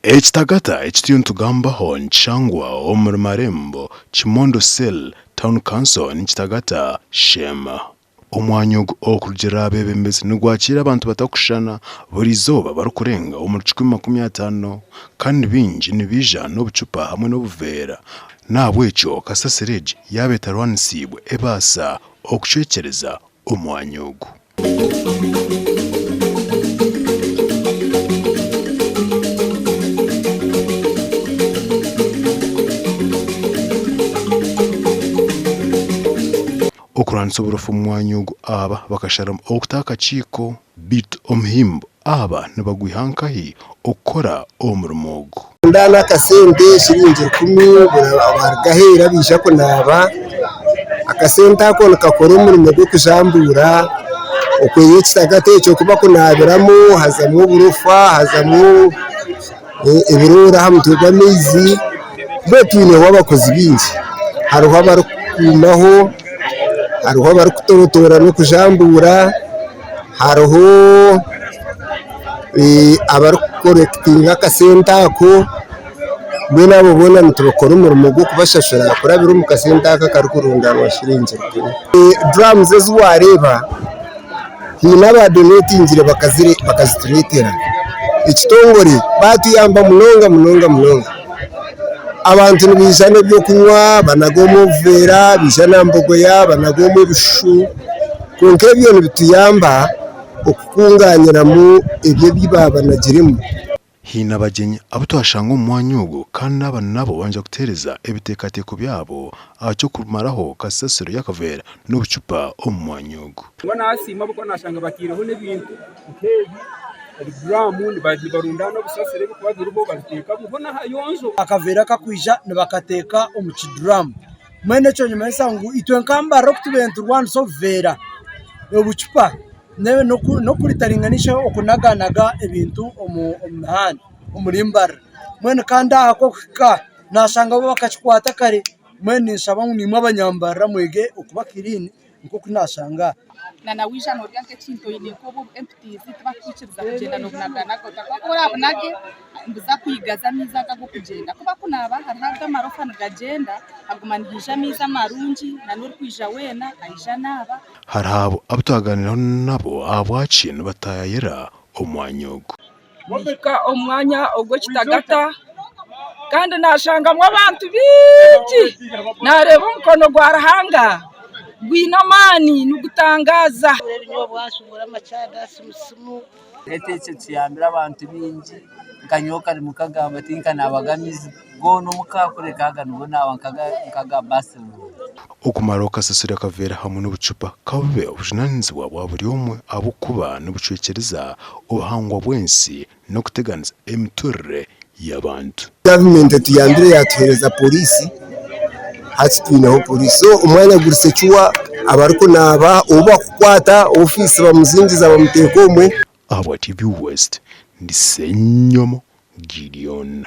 Ekitagata eki turiyo nitugambaho nikishangwa omuri Marembo, Kimondo Cell, Town Council Nikitagata, Sheema. Omwanya ogu okurugiirira aha beebembezi nigwakiira abantu batakushushana buri izooba barikurenga omuri 150 kandi baingi nibaija n'obucupa hamwe n'obuveera n'ahabw'ekyo kasasiro egi yaaba etarwanisiibwe ebaasa okucwekyereza omwanya ogu. Okurwanisa oburofa omu mwanya ogu aba bakasharamu okutaho akakiiko beitu omuhimbo aba nibagwiha nkahi okukora omurimo ogu. Ndaana akasente shiringi rukumi baruga aheeru abaija kunaaba, akasente ako nikakora omurimo gw'okujambuura okweya ekitagata ekyo oku bakunaabiramu hazamu oburofa hazamu ebiroore aha mutwe gw'amaizi. Mbwenu twineho abakozi baingi, hariho abarikukuumaho, hariho abarikutorotoora n'okujambuura, hariho abarikukorekitinga akasente ako, mbwenu abo boona nitubakora omurimo gw'okubashashura kurabira omu kasente ako akarikurundanwa shiringi rukumi. Duramuzi ezi waareeba haine abaadonetingire bakazitureetera, ekitongore baatuyamba munonga munonga munonga. Abantu nibaija n'ebyokunywa banaga omu obuveera, baija na mbogoya banaga omu ebishushu, kwonka ebyo nibituyamba okukungaaniramu ebyo ebi baabanagiremu. Haine abagyenyi abu twashanga omu mwanya ogwo kandi aba nabo banja kuteereza ebiteekateeko byabo aha ky'okumaraho kasasiro y'akaveera n'obucupa omu mwanya ogu. Mbwenu nasiima ahabw'okuba nashanga bataireho n'ebintu nk'ebi, ebiduraamu nibarundaana obusasiro ebirikuba biriho babiteekamu hoona hayonjo. Akaveera akakwija nibakateeka omu kiduraamu mbwenu ekyo nikimanyisa ngu itwe nka Mbarara oku tubaire niturwanisa obuveera, obucupa n'okuritaringanisa okunaganaga ebintu omu mihanda omuri Mbarara mbwenu kandi aha ku orikuhika nashanga bo bakakikwata kare mbwenu ninshaba ngu naimwe abanyambarara mwege okuba kiriini. nk'oku naashanga aha. Na waija norya nk'ekintu oine nk'obu emputiizi tibakukwikiriza kugyenda nobunaganaga otakuba ku orabunage nibiza kwigaza amaizi ago ag'okugyenda. Ku bakunaaba hariho ago amarofa nigagyenda haguma nihaija amaizi amarungi na n'orikwija weena aija anaaba. Hariho abo abu twaganiraho nabo ahabwaki nibatayayira omwanya ogu. Mpika omu mwanya ogw'ekitagata kandi naashangamu abantu baingi, naareeba omukono gwa Ruhanga gwine amaani nigutangaaza. Ekyo kiyambire abantu baingi nka nyowe kare nkagamba tinkanaabaga amaizi goona omuka kureka aga nigo naaba nkaga bathroom. Okumaraho kasasiro akaveera hamwe n'obucupa ka bube obujunaanizibwa bwa buri omwe ahabw'okuba nibucwekyereza obuhangwa bw'ensi n'okuteganisa emiturire y'abantu. Gavumenti etuyambire yatuheereza poriisi, hati twineho poriisi. So omwanya guri secure, abarikunaaba ou bakukwata ofiisi bamuzingiza bamuteeka omwe. Ahabwa TV West, ndi Ssenyomo Gideon.